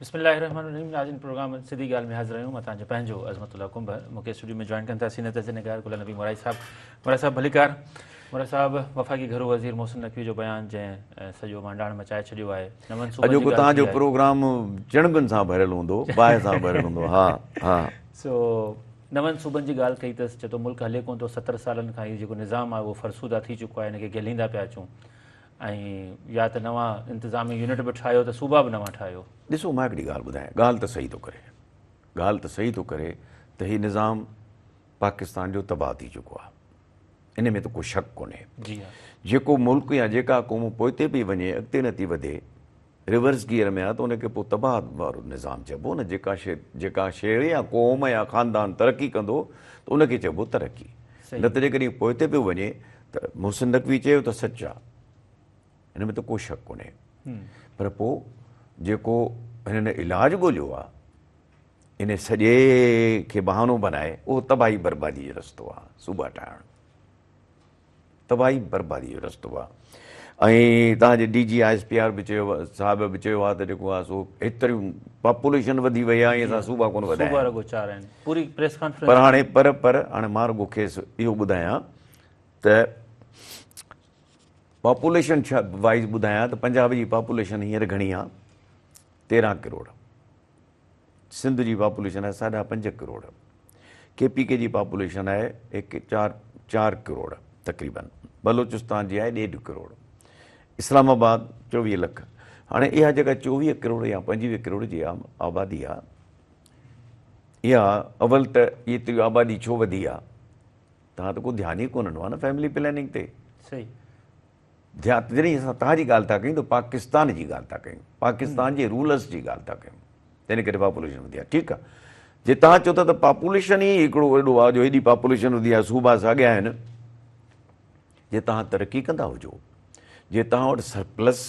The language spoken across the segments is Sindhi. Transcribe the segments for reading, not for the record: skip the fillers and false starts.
بسم الله الرحمن الرحيم ناظرين پروگرام سڌي ڳالهه ۾ حاضر آهيون مان توهان جو پنهنجو عظمت الله ڪنڀر مون کي اسٽوڊيو ۾ جوائن ڪن ٿا سينئر تجزيه نگار گل نبي مورائي صاحب مورائي صاحب ڀليڪار مورائي صاحب وفاقي گهرو وزير محسن نقوي جو بيان جنهن سڄو مانڊاڻ مچائي ڇڏيو آهي نون صوبن جي اڄوڪو توهان جو پروگرام چڻنگن سان ڀريل هوندو باهه سان ڀريل هوندو ها ها سو نون صوبن جي ڳالهه ڪئي اٿس چي ٿو ملڪ هلي ڪونه ٿو 70 سالن کان هي جيڪو نظام آهي اهو فرسوده ٿي چڪو آهي هن کي گهليندا پيا اچون ۽ يا ته نوان انتظامي يونٽ به ٺاهيو ته صوبا به نوان ٺاهيو. ڏسو مان هڪڙي ڳالهه ٻڌايان ڳالهه ته صحيح ٿو ڪري ڳالهه ته صحيح ٿو ڪري ته هي نظام پاڪستان جو تباهه ٿي چڪو آهي ان ۾ ته ڪو شڪ ڪونهي جي ها جيڪو ملڪ يا جيڪا قوم پوئتي پئي وڃي اڳتي نه ٿي وڌي ريورس گيئر ۾ آهي ته ان کي پوء تباهه وارو نظام چئبو نه جيڪا شي جيڪا شي يا قوم يا خاندان ترقي ڪندو ته ان کي چئبو ترقي نه ته جيڪڏهن پوئتي پيو وڃي ته محسن نقوي چيو ته سچ آ ان ۾ ته ڪو شڪ ڪونهي پر پوء جيڪو هنن علاج ڳوليو آ ان سڄي کي بهانو بنائي اهو تباهي بربادي جو رستو آ صوبا ٺاهڻ تباهي بربادي جو رستو آ ۽ توهان جي D G I S P R به چيو صاحب به چيو آ ته جيڪو آ سو هيتريون پاپوليشن وڌي وئي آ ۽ اسان صوبا ڪونه وڌايا صوبا رڳو چار آهن پوري پريس ڪانفرنس پر هاڻي پر پر هاڻي مان رڳو کيس اهو ٻڌايان ته پاپوليشن ڇا وائز ٻڌايان ته پنجاب جي پاپوليشن هينئر گهڻي آ 13 ڪروڙ سنڌ جي پاپوليشن آهي ساڍا پنج ڪروڙ، ڪي پي ڪي جي پاپوليشن آهي هڪ چار چار ڪروڙ تقريبن، بلوچستان جي آهي ڏيڍ ڪروڙ، اسلام آباد 24 لک. هاڻي اها جيڪا 24 ڪروڙ يا 25 ڪروڙ جي آبادي آهي اها اول ته ايتري آبادي ڇو وڌي آهي؟ توهان ته ڪو ڌيان ئي ڪونه ڏنو آهي نه فيملي پلاننگ تي. صحيح. ڌيان جڏهن اسان توهان جي ڳالهه ٿا ڪيون ته پاڪستان جي ڳالهه ٿا ڪيون پاڪستان جي رولرس جي ڳالهه ٿا ڪيون تنهن ڪري پاپوليشن وڌي آهي ٺيڪ آهي جي توهان چئو ٿا ته پاپوليشن ئي هڪڙو ايڏو آهي جو ايڏي پاپوليشن وڌي آهي صوبا ساڳيا آهن جي توهان ترقي ڪندا هجو جي توهان وٽ سرپلس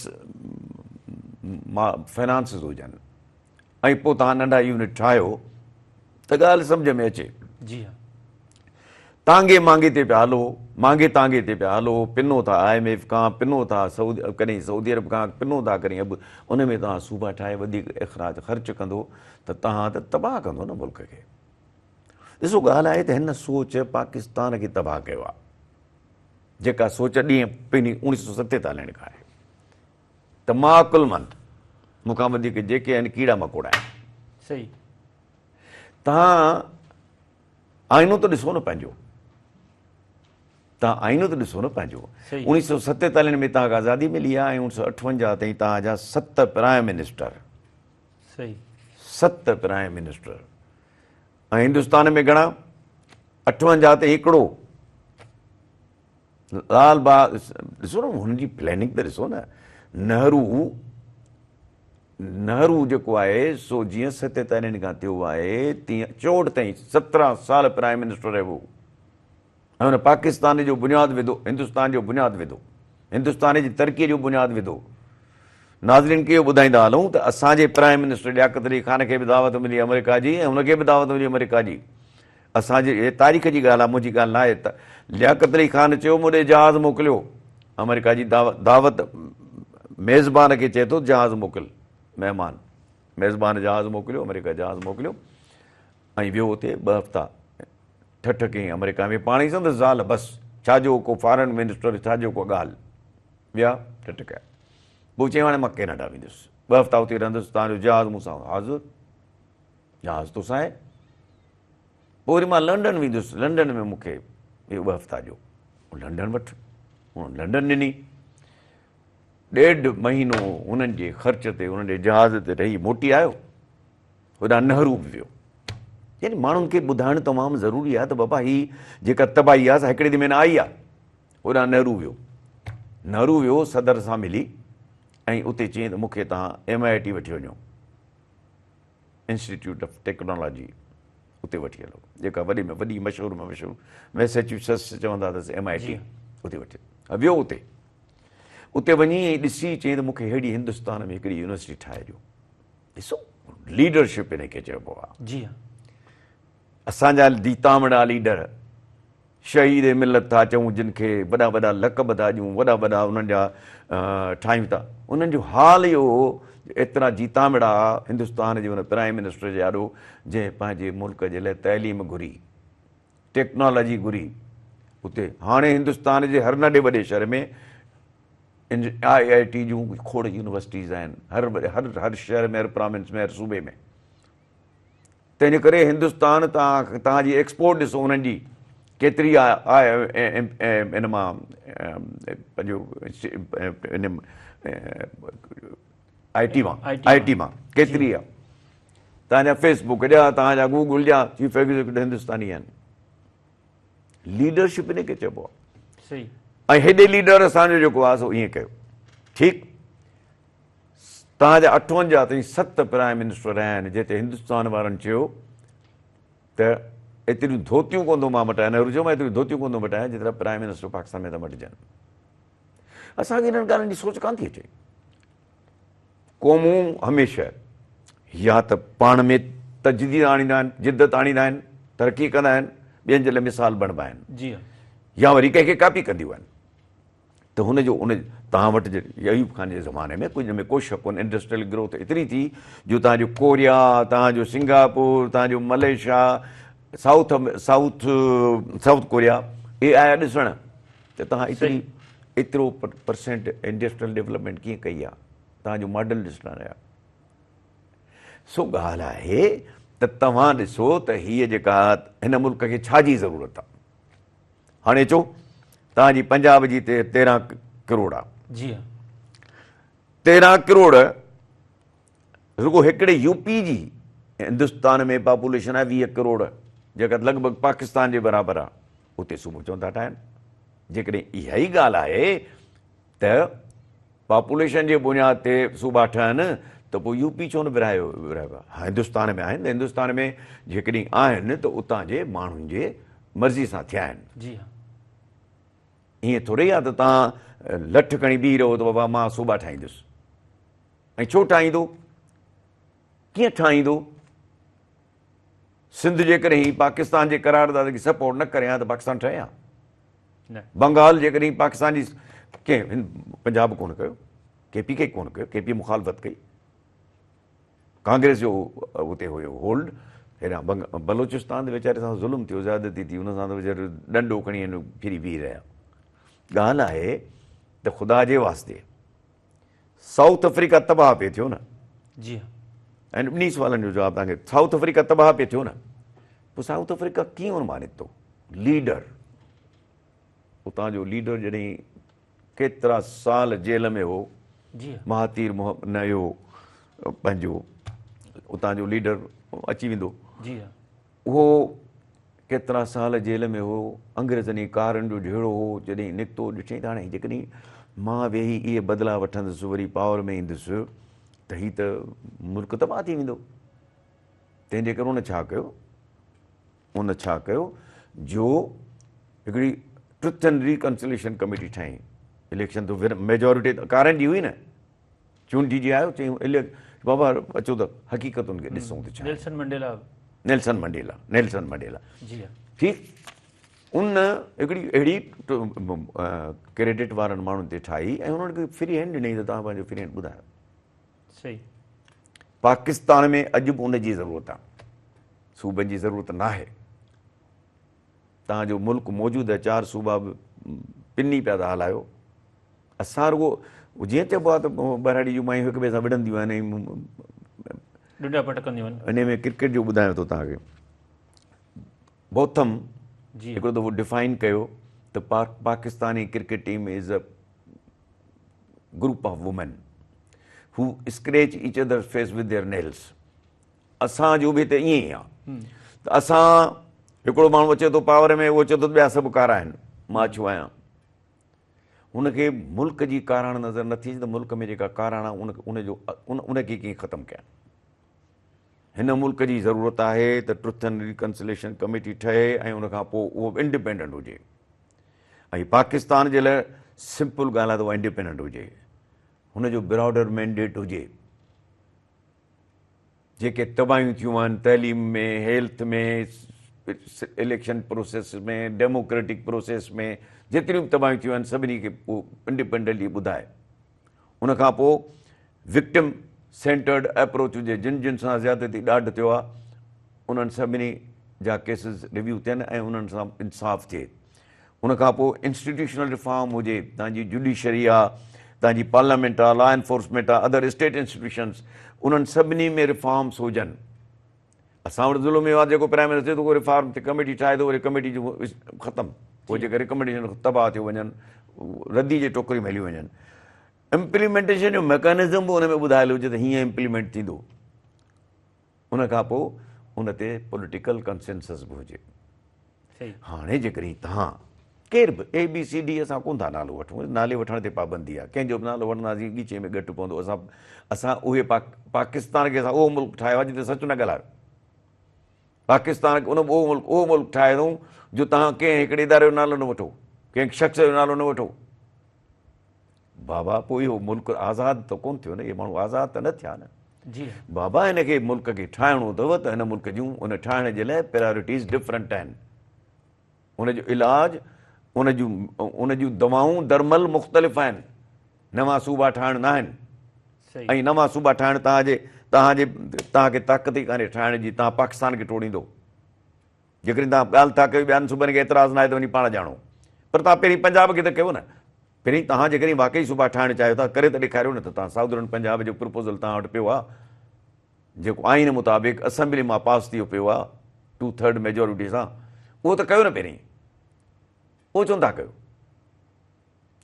فنانسز هجن ۽ پوء توهان ننڍا يونٽ ٺاهيو ته ڳالهه سمجهه ۾ اچي. جي ها. تانگي مانگي تي پيا هلو، مانگي تانگي تي پيا هلو، پنو ٿا I M F کان، پنو ٿا سعودي ڪڏهن سعودي عرب کان، پنو ٿا ڪڏهن اب ان ۾ توهان صوبا ٺاهي وڌيڪ اخراج خرچ ڪندو ته توهان ته تباهه ڪندو نه ملڪ کي. ڏسو ڳالهه آهي ته هن سوچ پاڪستان کي تباهه ڪيو آهي. جيڪا سوچ ڏينهن پهرين 1947 کان آهي. ته مان عقلمند، مون کان وڌيڪ جيڪي آهن ڪيڙا مڪوڙا آهن. صحيح. توهان آئينو ته ڏسو نه پنهنجو. توهان آئينو ته ڏسو نه پنهنجو. 1947 ۾ توهان کي آزادي ملي آهي ۽ 1958 تائين توهان جا 7 پرائم منسٽر. صحيح. 7 پرائم منسٽر. ۽ هندستان ۾ گهڻا؟ 58 تائين هڪڙو. لال باغ ڏسو نه هن جي پلاننگ ته ڏسو نه نهرو نهرو جيڪو آهي سو جيئن ستيتاليهن کان ٿيو آهي تيئن چوهٺ تائين 17 سال پرائم منسٽر رهيو ۽ هن پاڪستان جو بنياد وڌو هندستان جو بنياد وڌو هندستان جي ترقي جو بنياد وڌو ناظرين کي اهو ٻڌائيندا هلون ته اسان جي پرائم منسٽر لياقت علي خان کي به دعوت ملي آمريڪا جي ۽ هن کي به دعوت ملي آمريڪا جي اسان جي هي تاريخ جي ڳالهه آهي منهنجي ڳالهه ناهي ته لياقت علي خان چيو مون ڏي جهاز موڪليو آمريڪا جي دعوت ميزبان کي چئي ٿو جهاز موڪل مهمان ميزبان جهاز موڪليو آمريڪا جهاز موڪليو ۽ ويو اتي ٻه هفتا ٺٺ ڪيائين آمريڪا ۾ پاڻ ئي سندس زال بس ڇا جو ڪو فارن منسٽر ڇا جو ڪو ڳالهه ويا ٺٺ ڪيا پوء چيائين هاڻي مان ڪينيڊا ويندس ٻه هفتا اتي رهندس توهان جو جهاز مون سان حاضر جهاز تو سان آهي. پوء وري مان لنڊن ويندس، لنڊن ۾ مون کي اهو ٻه هفتا ڏيو. لنڊن وٺ. هن لنڊن ڏني. ڏيڍ مهينو هنن جي خرچ تي هنن جي جهاز تي رهي موٽي آيو. هوڏانهن نهرو به ويو. يعني ماڻهن کي ٻڌائڻ تمام ضروري آهي ته بابا هي جيڪا تباهي آهي سا هڪڙي ڏينهن ۾ نه آئي آهي. هوڏانهن نهرو ويو. نهرو ويو صدر سان ملي ۽ اتي چيائين ته مون کي توهان ايم I ٽي وٺي وڃو. انسٽيٽيوٽ آف ٽيڪنالاجي اتي وٺي هلو جيڪا وڏي ۾ وڏي مشهور ۾ مشهور ميسيچوسيٽس چوندا اٿس ايم I ٽي اتي وٺي ويو اتي اتي وڃي ۽ ڏسي چيائين ته مونکي ههڙي هندستان ۾ هڪڙي يونيورسٽي ٺاهي ڏيو ڏسو ليڊرشپ ان کي چئبو آهي جي ها اسان جا ديتامڙا ليڊر شهيد ملت ٿا چئون جن کي وڏا وڏا لقب ٿا ڏيون وڏا وڏا انهن جا ٺاهيون ٿا. انهن جو حال اهو هو جو ايترا جيتامڙا هندستان جي ان پرائم منسٽر جي آڏو جنهن پنهنجي ملڪ جي لاء تعليم گهري، ٽيڪنالاجي گهري، اتي هاڻي هندستان جي هر ننڍي وڏي شهر ۾ آء آء ٽي جون کوڙ يونيورسٽيز آهن، هر هر هر شهر ۾ هر پراونس ۾ هر صوبي ۾. تنهن جي ڪري هندستان تان توهان جي ايڪسپورٽ ڏسو انهن جي ڪيتري آهي ان مان پنهنجو ان آء ٽي مان آء ٽي مان ڪيتري آهي. توهان جا فيس بڪ جا توهان جا گوگل جا چيف ايگزيڪيوٽو هندستاني آهن. ليڊرشپ ان کي چئبو آهي. ۽ هيڏي ليڊر اسان جو جيڪو آهي سو ائين ڪيو. ٺيڪ توهان جا 58 تائين 7 پرائم منسٽر رهيا آهن، جنهن تي هندستان وارن چيو ته ايتريون ڌوتيون ڪونه ٿو مان مٽايان، نهرو چيو مان ايتريون ڌوتيون ڪونه ٿو مٽايان جيترا پرائم منسٽر پاڪستان ۾ ٿا مٽجن. اسان کي انهن ڳالهين جي سوچ ڪانه ٿي اچي. قومون هميشه يا ته پاڻ ۾ تجديد آڻيندا آهن، جدت آڻيندا آهن، ترقي ڪندا آهن، ٻين جي لاء مثال بڻبا آهن، يا وري ڪنهن کي ڪاپي ڪنديون آهن. ته هن جو ان توهان وٽ ايوب خان جي زماني ۾ ڪجهه ۾ ڪو شڪ ڪونهي انڊسٽريل گروٿ ايتري ٿي جو توهان جو ڪوريا، توهان جو سنگاپور، توهان جو Malaysia, south south South Korea اهي آيا ڏسڻ ته توهان ايتري ايترو پرسينٽ انڊسٽريل ڊولپمينٽ ڪيئن ڪئي آهي، توهان جو ماڊل ڏسڻ آيا. سو ڳالهه آهي ته توهان ڏسو ته هيء جيڪا هن ملڪ کي ڇا جي ضرورت آهي. هاڻي اچو توهان جي پنجاب جي 13 ڪروڙ آ. جي ها. 13 ڪروڙ رڳو هڪڙي يو پي جي هندستان ۾ پاپوليشن آهي 20 ڪروڙ جيڪا لڳ ڀڳ پاڪستان جي برابر آ، اتي صوبو چون ٿا ٺاهن. جيڪڏهن اها ئي ڳالهه آهي ته پاپوليشن جي بنياد تي صوبا ٺهن ته پوء يو پي ڇو نه ورهايو ورهايو آهي؟ هندستان ۾ آهن ته هندستان ۾ جيڪڏهن آهن ته اتان جي ماڻهن جي مرضي سان ٿيا آهن. جي ها. ائين ٿوري آهي ته توهان لٺ کڻي بيهي رهو ته بابا مان صوبا ٺاهيندس. ۽ ڇو ٺاهيندو؟ ڪيئن ٺاهيندو؟ سنڌ جيڪڏهن پاڪستان جي قرارداد کي سپورٽ نه ڪري ها ته پاڪستان ٺهي ها؟ بنگال جيڪڏهن پاڪستان جي ڪنهن پنجاب ڪونه ڪيو، ڪي پي ڪي ڪونه ڪيو، ڪي پي مخالفت ڪئي، ڪانگريس جو اتي هيو هولڊ. هيڏانهن بلوچستان تي ويچاري سان ظلم ٿيو، زيادتي ٿي، ان سان ته ويچاري ڏنڊو کڻي هن ڦري بيهي رهيا. ڳالهه آهي ته خدا جي واسطي سائوٿ آفريڪا تباهه پئي ٿيو نه. جي ها. ۽ ٻنهي سوالن جو جواب توهان کي، سائوٿ آفريڪا تباهه پئي ٿيو نه، پوء سائوٿ آفريڪا ڪيئن ان مان نڪتو؟ ليڊر، اتان جو ليڊر جڏهن ڪيترا سال جيل ۾ هو، مهاتير نه اهو پنهنجو اتان جو ليڊر اچي ويندو، اهو ڪيترا سال جيل ۾ هو، انگريزن ۽ ڪارن جو جهيڙو هو، جڏهن نڪتو ڏٺائين ته هاڻي جيڪڏهن مان ويهي اهي بدلا وٺندس وري پاور ۾ ايندس ته هي ته ملڪ تباهه ٿي ويندو. تنهن جي ڪري ان ڇا ڪيو، ان ڇا ڪيو جو هڪڙي ٽرٿ اينڊ ريڪنسليشن ڪميٽي ٺاهي. اليڪشن ته ميجورٽي ته ڪارن جي هئي نه، چونڊجي آيو، چيائين بابا اچو ته حقيقتن کي ڏسون ته ڇا آهي. Nelson Mandela. Nelson Mandela, Nelson Mandela. جي ها. ٺيڪ، ان هڪڙي اهڙي ڪريڊٽ وارن ماڻهن تي ٺاهي ۽ انهن کي فري هينڊ ڏني ته توهان پنهنجو فري هينڊ ٻڌايو. صحيح. پاڪستان ۾ اڄ به ان جي ضرورت آهي، صوبن جي ضرورت ناهي. توهان جو ملڪ موجوده 4 صوبا به پني پيا ٿا هلايو. اسان رڳو جيئن چئبو آهي ته ٻهراڙي جون مايون هڪ ٻئي سان وڙهنديون آهن ۽ ڏنڊا پٽڪنديون آهن. انهي ۾ ڪرڪيٽ جو ٻڌايان ٿو توهان کي. بوٿم هڪڙو دفعو ڊفائن ڪيو ته Pakistani cricket team is a group of women who scratch each other face with their nails. اسان جو به هتي ائين ئي آهي ته اسان هڪڙو ماڻهو اچي ٿو پاور ۾ اهو چئي ٿو ته ٻيا سڀ ڪارا آهن، مان اڇو آهيان. هن کي ملڪ جي ڪاراڻ نظر نٿي اچي ته ملڪ ۾ جيڪا ڪاراڻ آهي ان جو ان کي ڪيئن ختم ڪيان. هن ملڪ جي ضرورت آهي ته ٽروٿ اينڊ ريڪنسليشن ڪميٽي ٺهي ۽ ان کان پوء اهو به انڊيپينڊنٽ هجي ۽ پاڪستان جي لاء سمپل ڳالهه آهي ته اها انڊيپينڊنٽ هجي، هن جو براڊر مينڊيٽ هجي. جيڪي تباهيون ٿيون آهن تعليم ۾، health ۾، election process ۾، democratic process ۾ جيتريون به تباهيون ٿيون آهن سڀني کي اهو انڊيپينڊنٽلي ٻڌائي. ان کان پوء وڪٽم سينٽرڊ اپروچ هجي، جن جن سان زيادتي ڏاڍ ٿيو آهي انهن سڀني جا ڪيسز ريويو ٿين ۽ انهن سان انصاف ٿئي. ان کان پوء انسٽيٽيوشنل ريفارم هجي، توهان جي جڊيشري آ، توهان جي پارليامينٽ آ، لا انفورسمينٽ آ، ادر اسٽيٽ انسٽيٽيوشنز، انهن سڀني ۾ ريفارمز هجن. اسان وٽ ظلم اهو آ جيڪو پرائم منسٽر ٿئي ٿو ڪو ريفارم تي ڪميٽي ٺاهي ٿو وري ڪميٽي جو ختم، پوء جيڪا ريڪمينڊيشن تباهه ٿيو وڃن، ردي جي ٽوڪري ۾ هليون وڃن. امپليمينٽيشن جو ميڪانزم به ان ۾ ٻڌايل هجي ته هيئن امپليمينٽ ٿيندو. ان کان پوء ان تي پوليٽيڪل ڪنسينسس به هجي. هاڻي جيڪڏهن توهان ڪير به اي بي سي ڊي اسان ڪونه ٿا نالو وٺون، نالي وٺڻ تي پابندي آهي، ڪنهن جو به نالو وٺنداسين ڳيچي ۾ ڳٽ پوندو. اسان اسان اهي پاڪستان کي اسان اهو ملڪ ٺاهيو آهي جتي سچ نه ڳالهايو. پاڪستان کي ان اهو ملڪ اهو ملڪ ٺاهيو اٿئون جو توهان ڪنهن هڪڙي اداري جو نالو نه وٺو، ڪنهن شخص جو نالو نه وٺو. بابا پوء اهو ملڪ آزاد ته ڪونه ٿيو نه، اهي ماڻهو آزاد ته نه ٿيا نه. جي بابا هن کي ملڪ کي ٺاهڻو اٿو ته هن ملڪ جون ان ٺاهڻ جي لاء پرائرٽيز ڊفرنٽ آهن، ان جو علاج ان جون ان جون دوائون درمل مختلف آهن. نوان صوبا ٺاهڻ نه آهن ۽ نوان صوبا ٺاهڻ توهان جي توهان جي توهان کي طاقت ئي ڪانهي ٺاهڻ جي، توهان پاڪستان کي ٽوڙيندو. جيڪڏهن توهان ڳالهه ٿا ڪيو ٻين صوبن کي اعتراض ناهي ته وڃي پاڻ ڄاڻو، پر توهان پهرين پنجاب کي ته ڪيو نه. پهرين توهان جيڪڏهن واقعي صوبا ٺاهڻ چاهيو ٿا ڪري ته ڏيکاريو نه ته توهان سائودرن پنجاب جو پرپوزل توهان وٽ پيو آهي جيڪو آئين مطابق اسيمبلي مان پاس ٿي پيو آهي ٽو ٿرڊ ميجورٽي سان، اهو ته ڪيو نه پهرين، اهو ڇو نٿا ڪيو؟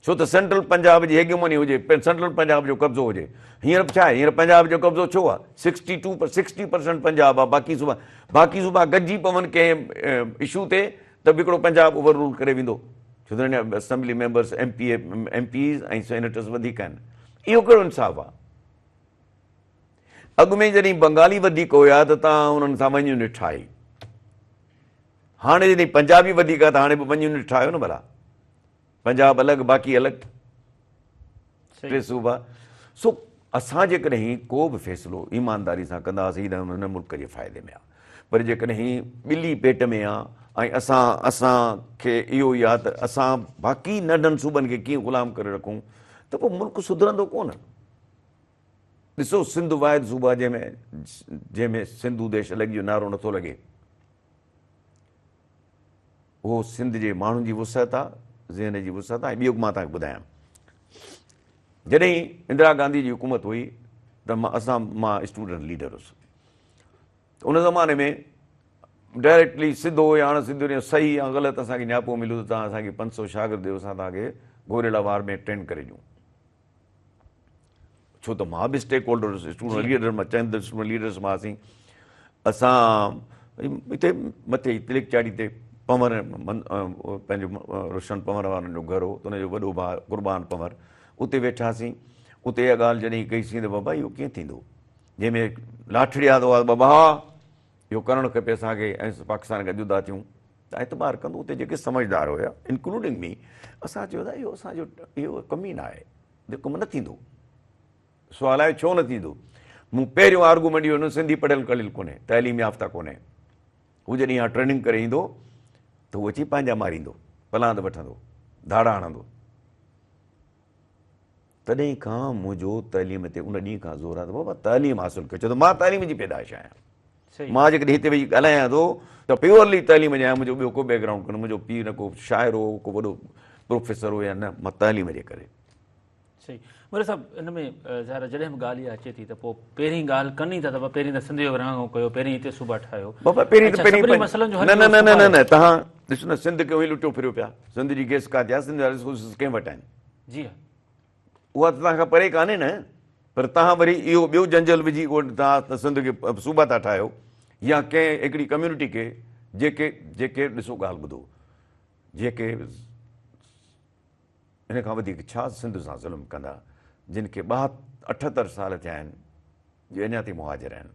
ڇو ته سينٽرل پنجاب جي هيگيموني هجي، سينٽرل پنجاب جو قبضو هجي. هينئر به ڇا آهي؟ هينئر پنجاب جو قبضو ڇو آهي؟ Sixty two sixty percent Punjab آهي، باقي صوبا باقي صوبا گڏجي پون ڪنهن اشو تي ته به هڪڙو پنجاب اوور رول ڪري ويندو، ڇو ته هن assembly members, M P A, M Ps ۽ senators وڌيڪ آهن. اهو ڪهڙو انصاف آهي؟ اڳ ۾ جڏهن بنگالي وڌيڪ هيا ته توهان انهن سان ون يونٽ ٺاهي، هاڻي جڏهن پنجابي وڌيڪ آهي ته هاڻي به ون يونٽ ٺاهيو نه ڀلا. پنجاب الڳ باقي الڳ ٽي صوبا. سو اسان جيڪڏهن ڪو به فيصلو ايمانداري سان ڪنداسين ته هن ملڪ جي فائدي ۾ آ، پر جيڪڏهن ٻلي پيٽ ۾ آ ۽ اسان اسان کي اهو ئي آ ته اسان باقي ننڍن صوبن کي ڪيئن غلام ڪري رکون ته پوء ملڪ سڌرندو ڪونه. ڏسو سنڌ واحد صوبو آ جنهن ۾ جنهن ۾ سنڌو ديش الڳ جو نعرو نٿو لڳي. اهو سنڌ جي ماڻهن جي وسعت آ، ذهن جي وسعت آ. ۽ ٻيو مان توهان کي ٻڌايان، جڏهن اندرا گانڌي جي حڪومت هئي ته مان اسان مان اسٽوڊنٽ ليڊر هيس. ان زماني ۾ ڊائريڪٽلي سڌو يا اڻ سڌو يا صحيح يا غلط اسان کي نياپو مليو ته توهان اسان کي 500 شاگرد ڏيو، اسان توهان کي گوريلا وار ۾ ٽرين ڪري ڏيون. ڇو ته مان به اسٽيڪ هولڊر هوس، اسٽوڊنٽ ليڊر مان چند اسٽوڊنٽ ليڊرس مان هئاسين. اسان اتي مٿي تلڪ چاڙهي تي پنور پنهنجو روشن پنور وارن جو گهر هو، ته ان جو وڏو ڀاء قربان پنور، اتي ويٺاسين. اتي اها ڳالهه جڏهن ڪئيسين ته بابا اهو ڪيئن ٿيندو، جنهن ۾ لاٺڙيا ته هئا بابا اهو ڪرڻ کپي اسان کي ۽ پاڪستان کان جدا ٿيون ته اعتبار ڪندو. اتي جيڪي سمجهدار هيا انڪلوڊنگ مي، اسان چيو ته اهو اسان جو اهو ڪم ئي نه آهي، جو ڪم نه ٿيندو. سوال آهي ڇو نه ٿيندو؟ مون پهريون آرگومينٽ اهو ڏنو سنڌي پڙهيل ڪڙهيل ڪونهي، تعليم يافته ڪونهي، هو جڏهن اها ٽريننگ ڪري ايندو ته هو اچي پنهنجا ماريندو، پلاند وٺندو، ڌاڙا هڻندو. تڏهن کان منهنجو تعليم تي ان ڏينهن کان زور آهي ته بابا تعليم حاصل ڪيو، ڇو ته مان تعليم جي پيدائش آهيان. مان جيڪڏهن هتي ويهي ڳالهايان ٿو ته پيورلي تعليم جي آهيان، منهنجو ٻيو ڪو بيڪ گرائونڊ ڪونهي، منهنجو پيء نه ڪو شاعر هو ڪو وڏو پروفيسر هو يا نه، مان تعليم جي ڪري. صحيح مولوي صاحب، ان ۾ ظاهر آهي جڏهن به ڳالهه اها اچي ٿي ته پوء پهرين ڳالهه ڪن ئي ٿا ته پهرين ته سنڌ جو ورهاڱو ڪيو، پهرين هتي صوبا ٺاهيو. بابا پهرين ته اڇا، پهرين سڀني مسئلن جو حل نه نه اهو نه صوبا نه نه آهي. توهان ڏسو نه سنڌ کي اوهين لٽيو ڦريو پيا، سنڌ جي گئس ڪاٿي آهي، سنڌ جا ريسورسز ڪنهن وٽ آهن؟ جي ها. اها ته توهان کان پري ڪانهي نه، پر توهان وري اهو ٻيو جنجل وجهي اهو توهان سنڌ کي صوبا ٿا ٺاهيو يا ڪنهن هڪڙي ڪميونٽي کي جيڪي جيڪي ڏسو ڳالهه ٻڌو جيڪي ان کان وڌيڪ ڇا سنڌ سان ظلم ڪندا جن کي 78 سال ٿيا آهن جي اڃا تائين مهاجر آهن.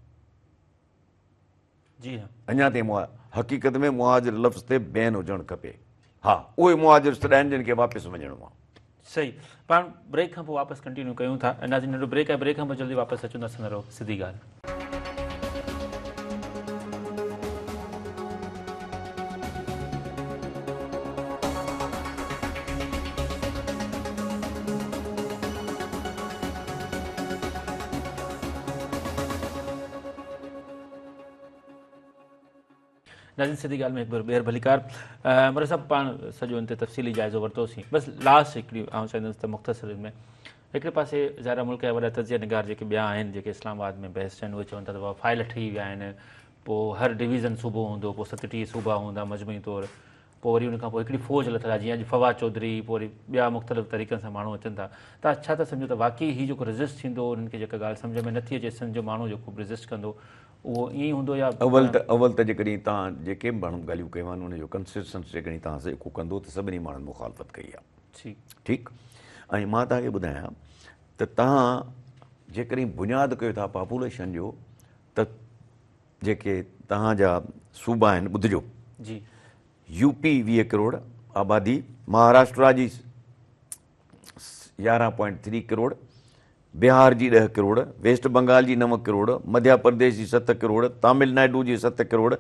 جي ها. اڃا تائين حقيقت ۾ مهاجر لفظ تي بين هجڻ کپي. ها اهي مهاجر سڏائن جن کي واپس وڃڻو آهي. صحيح پاڻ بريڪ کان پوء واپس ڪنٽينيو ڪيون ٿا. ناظرين ننڍو بريڪ آهي، بريڪ کان پوء جلدي واپس اچون ٿا. سنڌ رهو سڌي ڳالهه. ناظرين سڌي ڳالهه ۾ هڪ ڀيرو ٻيهر ڀليڪار. مرزا صاحب پاڻ سڄو ان تي تفصيلي جائزو ورتوسين، بس لاسٽ هڪڙي آئون چاهيندس ته مختصر ان ۾ هڪڙي پاسي ظاهر آهي ملڪ جا وڏا تجزيه نگار جيڪي ٻيا آهن جيڪي اسلام آباد ۾ بحث ٿين اهي چون ٿا ته بابا فائل ٺهي ويا آهن، پوء هر ڊويزن صوبو هوندو، پوء 37 صوبا هوندا مجموعي طور، پوء وري ان کان پوء هڪڙي فوج لٿل آهي جيئن اڄ فواد چوڌري پوء وري ٻيا مختلف طريقن سان ماڻهو اچن ٿا. توهان ڇا ٿا سمجهو ته واقعي هي جيڪو ريزسٽ ٿيندو انهن کي جيڪا ڳالهه سمجهه ۾ نٿي اچي سنڌ جو ماڻهو جيڪو به ريزسٽ ڪندو اهو ائين ئي هوندو يا اول ته اول ته جيڪڏهن توهان جيڪي به ماڻهن ڳالهيون ڪيون آهن ان جو ڪنسيسنس جيڪڏهن توهان جيڪو ڪندو ته سڀني ماڻهن مخالفت ڪئي آهي. ٺيڪ ۽ مان توهان کي ٻڌايان ته توهان جيڪڏهن بنياد ڪيو ٿا پاپوليشن جو ته جيڪي توهان جا صوبا آهن ٻڌجو جي يو پي 20 ڪروڙ آبادي، مهاراشٽرا جي 11.3 ڪروڙ، بهار جي 10 ڪروڙ، ويسٽ بنگال جي 9 ڪروڙ، مڌيا پرديش جي 7 ڪروڙ، تامل نائڊو جي 7 ڪروڙ،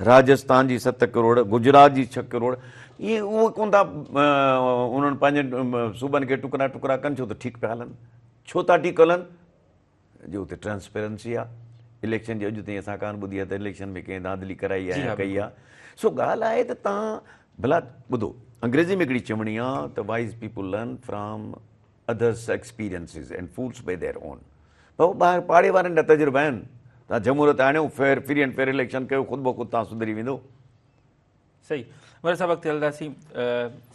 راجسٿان جي 7 ڪروڙ، گجرات جي 6 ڪروڙ. اهي اهي ڪونه ٿا انهن پنهنجن صوبن کي ٽڪرا ٽڪرا ڪن ڇو ته ٺيڪ پيا هلن. ڇو ٿا ٺيڪ هلن؟ جو اتي ٽرانسپيرنسي آ. اليڪشن جي اڄ تائين اسان ڪانه ٻڌي آ ته اليڪشن ۾ ڪنهن ڌانڌلي ڪرائي آ يا ڪئي آ. سو ڳالهه آهي ته توهان ڀلا ٻڌو انگريزي ۾ هڪڙي چوڻي آ ته wise people learn from others experiences and fools by their own. بابا ٻاهر پاڙي وارن جا تجربا آهن. توهان جمهوريت آڻيو fair free and fair election ڪيو خود بخود توهان سڌري ويندو. صحيح مرزا صاحب اڳتي هلنداسين.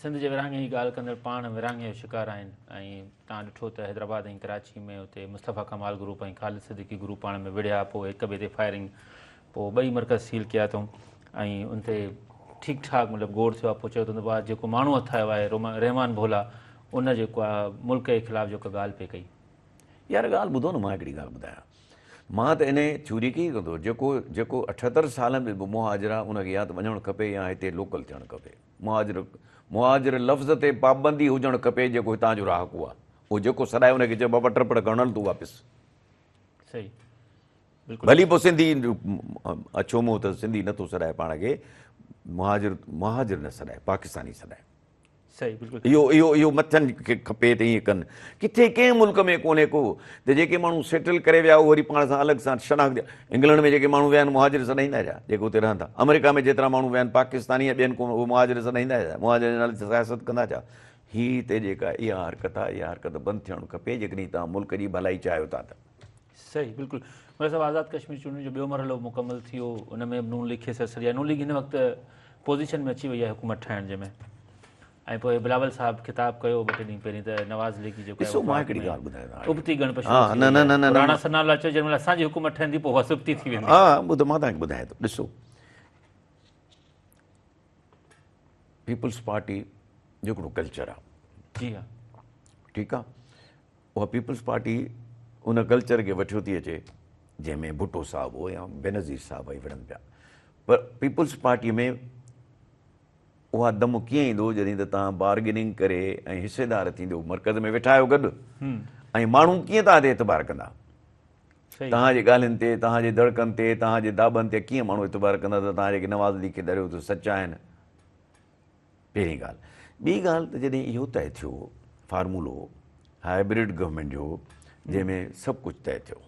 سنڌ جي ورهاڱي جي ڳالهه ڪندڙ پاڻ ورهاڱي جو شڪار آهن ۽ توهان ڏٺو ته حيدرآباد ۽ ڪراچي ۾ اتي مصطفيٰ ڪمال گروپ ۽ خالد صديقي گروپ پاڻ ۾ وڙهيا پوء هڪ ٻئي تي فائرنگ پوء ٻئي مرڪز سيل ڪيا اٿئون ۽ ان تي ٺيڪ ٺاڪ مطلب گوڙ ٿيو آهي پوء چيو اٿئون ته بابا جيڪو ماڻهو هٿ آيو آهي رحمان ڀولا ان جيڪو آهي ملڪ جي خلاف جيڪا ڳالهه پئي ڪئي. يار ڳالهه ٻڌو نه مان هڪڙي ڳالهه ٻڌايان مان ته انهي ٿيوري کي ئي ڪندو جيڪو جيڪو 78 سالن ۾ به مهاجر آهي ان کي يا ته وڃڻ کپي يا هتي لوڪل ٿيڻ کپي مهاجر مهاجر لفظ تي پابندي هجڻ کپي جيڪو هتان جو رهاڪو آهي اهو جيڪو سڏائي ان کي چئي بابا ٽپڙ کڻ هل تون واپس. صحيح بلڪل. ڀلي پوء سنڌي اڇو منهن ته سنڌي نٿو سڏائي پاڻ کي مهاجر مهاجر نه سڏائي پاڪستاني سڏائي. صحيح بلڪل. اهو اهو اهو مٿن کي کپي ته ائين ڪن. ڪٿي ڪنهن ملڪ ۾ ڪونهي ڪو ته جيڪي ماڻهو سيٽل ڪري ويا اهي وري پاڻ سان الڳ سان شناخت انگلنڊ ۾ جيڪي ماڻهو ويا آهن مهاجر سڏائيندا ڇا جيڪي اتي رهن ٿا آمريڪا ۾ جيترا ماڻهو ويا آهن پاڪستاني يا ٻين قوم اهي مهاجر سڏائيندا ڇا مهاجر جي نالي تي سياست ڪندا ڇا هي هتي جيڪا اها حرڪت آهي اها حرڪت بند ٿيڻ کپي جيڪڏهن توهان ملڪ جي ڀلائي چاهيو ٿا ته. صحيح بلڪل مير صاحب آزاد ڪشمير چونڊن جو ٻيو مرحلو مڪمل ٿي ويو ان ۾ به نون ليگ کي سرسري آهي نون ليگ هن وقت پوزيشن ۾ اچي وئي آهي حڪومت ٺاهڻ جي ۾ ۽ پوء بلاول صاحب خطاب ڪيو ٻه ٽي ڏينهن پهرين ته نواز ليگ جي جيڪو ڏسو مان هڪڙي ڳالهه ٻڌايان ٿو ابتي ڳڻپ شروع ٿي نه نه نه راڻا ثناء الله چيو جنهن مهل اسان جي حڪومت ٺهندي پوء اها سبتي ٿي ويندي. ها ٻڌ مان توهان کي ٻڌايان ٿو ڏسو پيپلز پارٽي جو هڪڙو ڪلچر آهي جي ها ٺيڪ آهي اها پيپلز پارٽي ان ڪلچر کي وٺيو ٿي اچي جنهن ۾ ڀٽو صاحب هو يا بينظير صاحب ئي وڙهن پيا پر پيپلز پارٽي ۾ اها دم ڪيئن ايندو جڏهن ته توهان بارگيننگ ڪري ۽ حصيدار ٿيندو مرڪز ۾ ويٺا آهيو گڏ ۽ ماڻهو ڪيئن توهان تي اعتبار ڪندا توهان جي ڳالهين تي توهان جي دڙڪن تي توهان جي داٻن تي ڪيئن ماڻهو اعتبار ڪندا ته توهان جيڪي نواز ليگ کي ڌريو ته سچا آهن پهرين ڳالهه. ٻي ڳالهه ته جڏهن اهو طئي ٿيو فارمولو هائبرڊ گورنمينٽ جو جنهن ۾ سڀ ڪجهه طئي ٿيو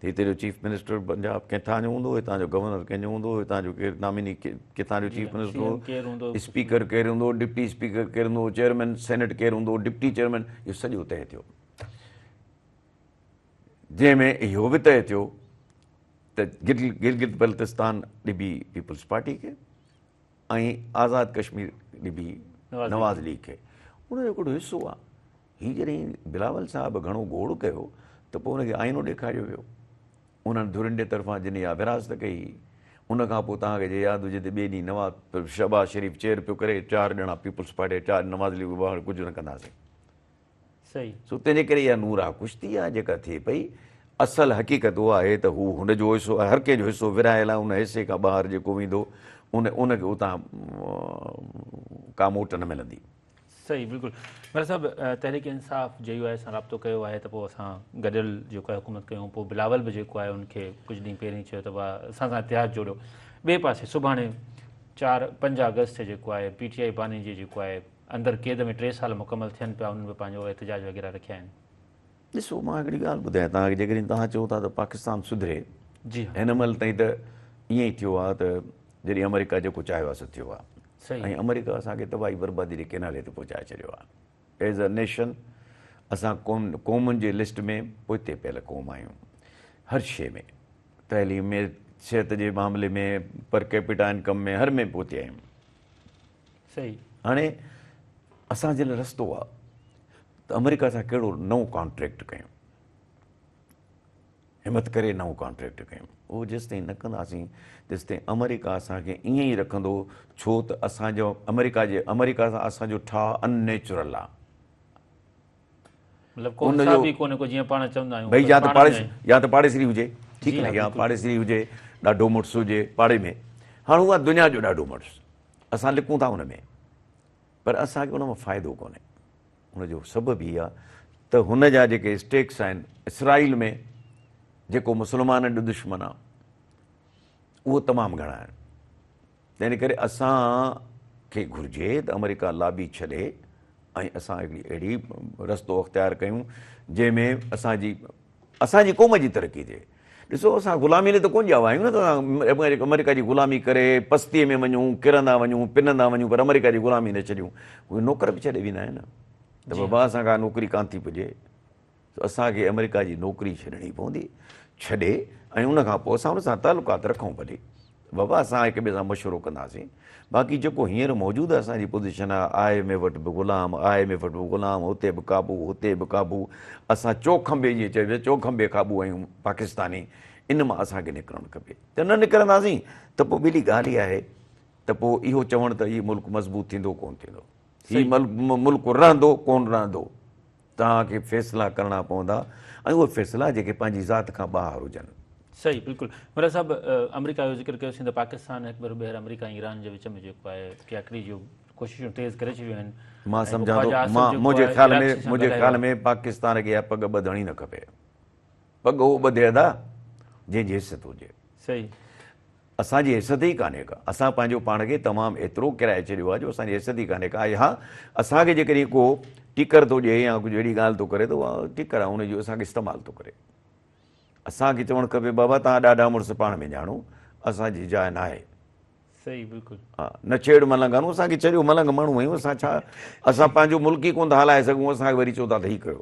ته هتي جو چيف منسٽر پنجاب ڪنهن جو هوندو هتان جو گورنر ڪنهن جو هوندو هتان جو ڪير ناميني ڪٿان جو چيف منسٽر هوندو اسپيڪر ڪير هوندو ڊپٽي اسپيڪر ڪير هوندو چيئرمين سينيٽ ڪير هوندو ڊپٽي چيئرمين اهو سڄو طئي ٿيو جنهن ۾ اهو به طئي ٿيو ته گلگت بلتستان ڏبي پيپلز پارٽي کي ۽ آزاد ڪشمير ڏبي نواز ليگ کي ان جو هڪڙو حصو آ. هي جڏهن بلاول صاحب گهڻو گوڙ ڪيو ته پوء ان کي آئينو ڏيکاريو ويو انهن ڌرين جي طرفان جن اها ورهاست ڪئي هئي. ان کان پوء توهان کي جي ياد هجي ته ٻئي ڏينهن نواز شهباز شريف چيئر پيو ڪري چار ڄڻا پيپلز پارٽي جا چار نواز ليگ ڪجهه نه ڪنداسين. صحيح. سو تنهنجي ڪري اها نورا ڪشتي آهي جيڪا ٿئي پئي. اصل حقيقت اها آهي ته هو هن جو حصو آهي، هر ڪنهن جو حصو ورهايل آهي، ان حصي کان ٻاهر جيڪو ويندو ان ان کي اتان ڪا موٽ نه ملندي. صحيح بلڪل مير صاحب تحريڪ انصاف جي يو آء سان رابطو ڪيو آهي ته پوء اسان گڏيل جيڪو آهي حڪومت ڪيون پوء بلاول به جيڪو آهي ان کي ڪجهه ڏينهن پهرين چيو ته اسان سان اتحاد جوڙيو ٻئي پاسي سڀاڻي 4 5 آگسٽ تي جيڪو آهي پي ٽي آء باني جي جيڪو آهي اندر قيد ۾ 3 سال مڪمل ٿين پيا انهن به پنهنجو احتجاج وغيره رکيا آهن. ڏسو مان هڪڙي ڳالهه ٻڌايان توهان کي جيڪڏهن توهان چئو ٿا ته پاڪستان سڌري جي ها هن مهل تائين ته ائين ئي ٿيو آهي ته جڏهن آمريڪا جيڪو چاهيو آهي سو ٿيو آهي ۽ آمريڪا اسان کي تباهي بربادي جي ڪناري تي پهچائي ڇڏيو آهي. ايز ا نيشن اسان قومن جي لسٽ ۾ پوئتي پيل قوم آهيون هر شيء ۾ تعليم ۾ صحت جي معاملي ۾ پر ڪيپيٽا انڪم ۾ هر ۾ پوئتي آهيون. هاڻي اسان جي لاء رستو آهي ته آمريڪا سان ڪهڙو نئون ڪانٽريڪٽ ڪيون. همت ڪري نئون ڪانٽريڪٽ ڪيون. اهو جيستائين نه ڪنداسين تيستائين آمريڪا اسان کي ائين ئي رکندو ڇو ته اسان جو آمريڪا جي آمريڪا سان اسان جو ٺاهه ان نيچرل آ. مطلب ڪو حساب ئي ڪونهي ڪو جيئن پاڻ چوندا آهيون ڀئي يا ته پاڙيسري يا ته پاڙيسري هجي ٺيڪ نه يا پاڙيسري هجي ڏاڍو مڙس هجي پاڙي ۾ هاڻ هو آ دنيا جو ڏاڍو مڙس اسان لڪون ٿا ان ۾ پر اسان کي ان مان فائدو ڪونهي. ان جو سبب هي آهي ته هن جا جيڪي اسٽيڪس آهن اسرائيل ۾ جيڪو مسلمانن جو دشمن آهي اهو تمام گهڻا آهن تنهن ڪري اسان کي گهرجي ته آمريڪا لابي ڇڏي ۽ اسان هڪڙي اهڙي رستو اختيار ڪيون جنهن ۾ اسان جي اسان جي قوم جي ترقي ٿئي. ڏسو اسان غلامي لاء ته ڪونه ڄاوا آهيون نه ته اسان آمريڪا جي غلامي ڪري پستي ۾ وڃون ڪرندا وڃون پنندا وڃون پر آمريڪا جي غلامي نه ڇڏيون. اهي نوڪر به ڇڏي ويندا آهن نه ته بابا اسان کان نوڪري ڪانه ٿي پڄي سو اسان کي آمريڪا جي نوڪري ڇڏڻي پوندي ڇڏي ۽ ان کان پوء اسان ان سان تعلقات رکون ڀلي. بابا اسان هڪ ٻئي سان مشورو ڪنداسين باقي جيڪو هينئر موجوده اسان جي پوزيشن آهي I M F وٽ به غلام I M F وٽ به غلام هتي به قابو هتي به قابو اسان چوکنڀي جيئن چئبو چوکنڀي قابو آهيون پاڪستاني ان مان اسان کي نڪرڻ کپي ته نه نڪرنداسين ته پوء ٻيلي ڳالهه اها آهي ته پوء اهو چوڻ ته هي ملڪ مضبوط ٿيندو ڪونه ٿيندو هي ملڪ رهندو ڪونه رهندو توهان کي فيصلا ڪرڻا پوندا ۽ اهي فيصلا جيڪي پنهنجي ذات کان ٻاهر هجن. صحيح بلڪل مراد صاحب آمريڪا جو ذڪر ڪيوسين ته پاڪستان هڪ ڀيرو ٻيهر آمريڪا ۽ ايران جي وچ ۾ جيڪو آهي ٽياڪڙي جون ڪوششون تيز ڪري ڇڏيون آهن مان سمجهان ٿو مان منهنجي خيال ۾ منهنجي خيال ۾ پاڪستان کي اها پڳ ٻڌڻ ئي نه کپي پڳ اهو ٻڌي ادا جنهن جي حيثيت هجي صحيح اسان جي حيثيت ئي ڪانهي ڪا. اسان پنهنجو پاڻ کي تمام ايترو ڪيرائي ڇڏيو آهي جو اسان جي حيثيت ئي ڪانهي ڪا. ها اسان کي جيڪڏهن ڪو ٽيڪر ٿو ڏئي يا ڪجهه اهڙي ڳالهه ٿو ڪري ته اها ٽيڪر آهي ان جو اسان کي استعمال ٿو ڪري. اسان کي چوڻ کپي بابا توهان ڏاڍا مڙس پاڻ ۾ ڄاڻو اسان جي جاء ناهي. صحيح بلڪل. ها نه ڇيڙ ملنگانو اسان کي ڇڏيو ملنگ ماڻهو آهيون اسان ڇا اسان پنهنجو ملڪ ئي ڪونه ٿا هلائي سگهون اسان کي وري چئو ٿا ته هي ڪيو.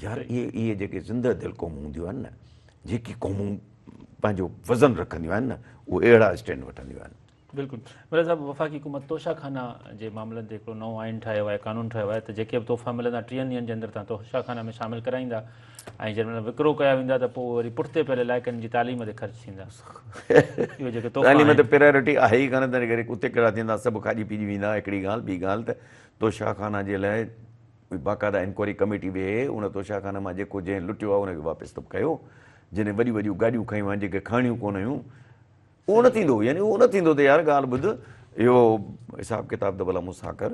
يار اهي اهي جيڪي زنده دل قومون هونديون آهن نه جيڪي قومون پنهنجو وزن رکنديون آهن نه اهي اهڙا اسٽينڊ وٺنديون آهن. بلڪل مرزا صاحب وفاقي حڪومت توشا خانا جي معاملن تي هڪڙو نئون آئين ٺاهيو آهي قانون ٺاهيو آهي ته جيڪي به تحفا ملندا ٽيهن ڏينهن جي اندر توهان توشا خانا ۾ شامل ڪرائيندا ۽ جنهن مهل وڪرو ڪيا ويندا ته پوء وري پٺتي پيل علائقن جي تعليم تي خرچ ٿيندا اهي جيڪي تحفا تعليم ته پرائرٽي آهي ئي ڪانه تنهن ڪري اتي ڪهڙا ٿيندا سڀ کاڄي پيڄي ويندا هڪڙي ڳالهه ٻي ڳالهه ته توشا خانا جي لاء باقاعده انڪوائري ڪميٽي ويهي ان توشا خانه مان جيڪو جنهن لٽيو آهي ان کي واپس ته ڪيو جنھن وڏيون وڏيون گاڏيون کنيون آهن جيڪي کڻڻيون ڪونه هيون اهو نه ٿيندو يعني اهو نه ٿيندو ته يار ڳالهه ٻڌ اهو حساب ڪتاب ته ڀلا مون سان ڪر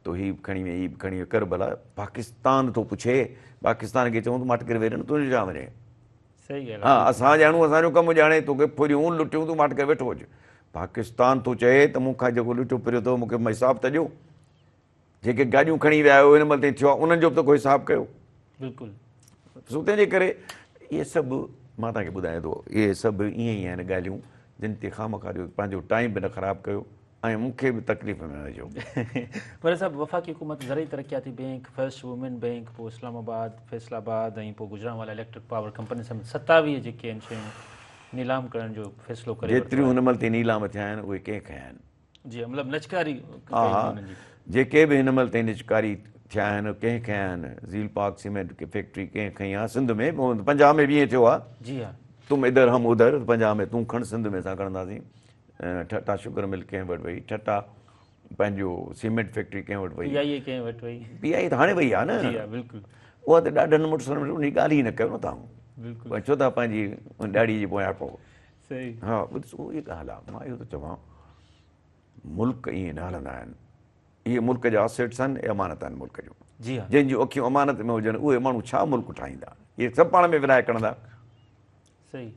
تو هي به کڻي وئين هي به کڻي وئين ڪر ڀلا پاڪستان ٿو پڇي پاڪستان کي چئون ته ماٺ ڪري ويهي رهه تنهنجو ڇا وڃي ها اسان ڄاڻون اسان جو ڪم ڄاڻي توکي ڦريون لٽيون تون ماٺ ڪري ويٺو هج پاڪستان ٿو چئي ته مون کان جيڪو لٽيو ڦريو اٿو مون کي حساب ته ڏيو جيڪي گاڏيون کڻي ويا آهيو هن مهل تائين ٿيو آهي انهن جو به ته ڪو حساب ڪيو. بلڪل. سو تنهن جي ڪري اهي سڀ مان توهان کي ٻڌايان ٿو اهي سڀ ائين ئي آهن ڳالهيون جن تي خوامخواه جو پنهنجو ٽائيم به نه خراب ڪيو ۽ مون کي به تڪليف ۾ نه وجهو. مرزا صاحب وفاقي حڪومت زرعي ترقياتي بينڪ، فرسٽ وومين بينڪ، پوء اسلام آباد، فيصل آباد ۽ پوء گجرانوالا اليڪٽرڪ پاور ڪمپني سميت 27 جيڪي آهن شيون نيلام ڪرڻ جو فيصلو ڪري ورتو آهي. جيتريون هن مهل تائين نيلام ٿيا آهن اهي ڪنهن کنيا آهن؟ جي مطلب نجڪاري ڪئي ها جيڪي به هن مهل تائين نجڪاري ٿيا آهن ڪنهن کنيا آهن زيل پاڪ سيمينٽ فيڪٽري ڪنهن کنئي آهي سنڌ ۾ پنجاب ۾ به ائين ٿيو آهي جي ها تم ادھر هم ادھر پنجاب ۾ تون کڻ سنڌ ۾ اسان کڻنداسين ٺٽا شگر مل ڪنهن وٽ وئي ٺٽا پنهنجو سيمينٽ فيڪٽري ڪنهن وٽ وئي پي آئي اي ڪنهن وٽ وئي پي آئي ته هاڻي وئي آهي نه جي ها بلڪل اها ته ڏاڍن مڙسن وٽ ان جي ڳالهه ئي نه ڪيو نه توهان بلڪل ڇو ٿا پنهنجي ڏاڙهي جي پويان پئو صحيح. ها ٻڌ سو اها ڳالهه آهي مان اهو ٿو چوان ملڪ ائين نه هلندا آهن اهي ملڪ جا اسيٽس آهن اهي امانت آهن ملڪ جون جي ها جن جون اکيون امانت ۾ هجن اهي ماڻهو ڇا ملڪ ٺاهيندا اهي سڀ پاڻ ۾ ورهائي کڻندا. صحيح